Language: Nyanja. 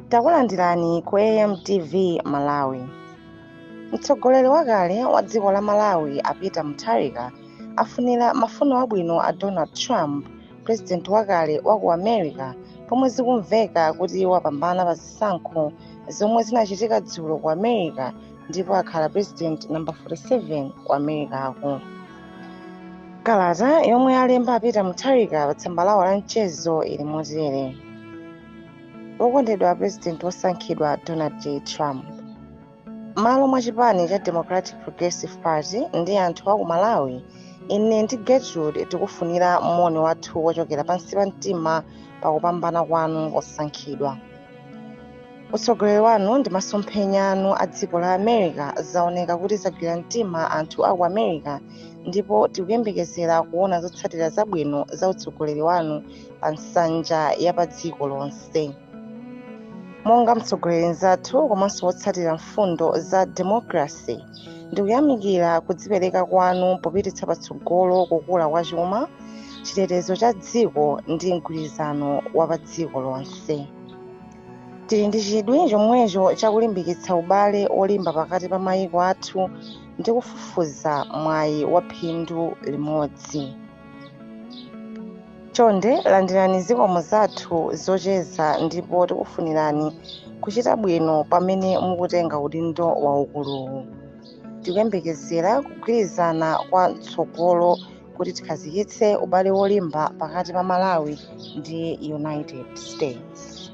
Takulandirani ku AMTV Malawi. Mtsogoleri wakale wa dziko la Malawi a Peter Mutharika afunira mafuno abwino a Donald Trump, president wakale wa ku America, pomwe zikumveka kuti wapambana pa zisankho zomwe zinachitika dzulo ku America ndipo akhala president number 47 ku Americako. Kalata yomwe alemba a Peter Mutharika pa tsamba lawo la mchezo ili motere: Wokondedwa President wosankhidwa Donald J Trump, m'malo mwa chipani cha Democratic Progressive Party ndi anthu a ku Malawi, ine ndi Gertrude tikufunira moni wathu wochokera pansi pa mtima pakupambana kwanu kosankhidwa. Utsogoleri wanu ndi masomphenya anu a dziko la America zaoneka kuti zagwira mtima anthu a ku America, ndipo tikuyembekezera kuona zotsatira zabwino za utsogoleri wanu pa nsanja ya pa dziko lonse. Monga mtsogoleri mnzathu komanso wotsatira mfundo za democracy, ndikuyamikira kudzipereka kwanu popititsa patsogolo kukula kwa chuma, chitetezo cha dziko ndi mgwirizano wa pa dziko lonse. Tili ndi chidwi chomwecho chakulimbikitsa ubale olimba pakati pa mayiko athu ndi kufufuza mwayi wa phindu limodzi. Chonde landirani zikomo zathu zocheza ndipo tikufunirani kuchita bwino pamene mukutenga udindo waukuluwu. Tikuyembekezera kugwirizana kwa mtsogolo kuti tikhazikitse ubale wolimba pakati pa Malawi ndi United States.